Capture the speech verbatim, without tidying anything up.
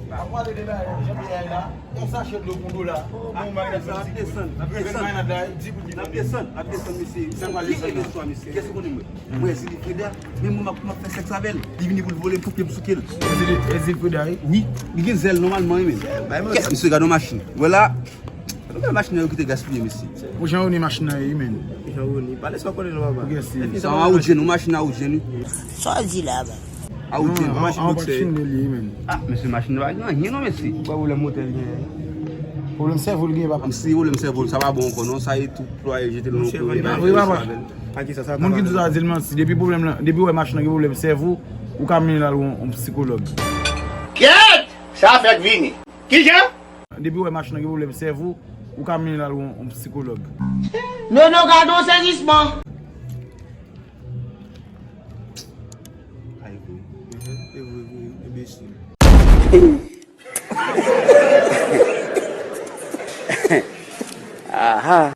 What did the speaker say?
Ap pale de bagay, jan bagay la, yon sachè dlo pou dola. Bon, bagay la, sa ap desann, ap desann. N ap desann, n ap desann, mesye. Sa pral desann la. Kiyès ou konnen mwen? Mwen, Ezili Freda, men mwen, m ap, m ap fè sèks avè l. Li vini pou l vole m, fòk m souke l. Ezili, Ezili Freda, wi. Wi, li gen zèl nòmalman, wi, men. Kiyès, mesye, gade yon machin. Vwala. Gade machin nan yo kite gaspiye, mesye. Pou jan yo ni machin nan ye, wi, men. Jan yo ni. Pale sa w konnen non, papa. Sa yon Awoudjèn, yon machin Awoudjèn, wi. Sa w di la, ba? Awoudjèn, yon machin bokse. An, an, machin de li, wi, men. Ah, mesye, machin nan pa gen anyen non, mesye. Ou pa pwoblèm motè l gen. Pwoblèm sèvo l gen, papa. Kòmsi pwoblèm sèvo l, sa pa bon ankò non, sa e tou plwaye jete l nan kote. Vre, papa. Moun ki di sa di l manti. Depi pwoblèm lan, depi w wè machin nan gen pwoblèm sèvo, ou ka mennen l al wè yon, yon sikològ. Kyèt! Sa fèk vini. Kijan? Depi w wè machin nan gen pwoblèm sèvo, ou ka mennen l al wè yon, yon sikològ. Nono, gade yon sezisman. Ay, vre. Mhm, e vre, vre, enbesil. Aha.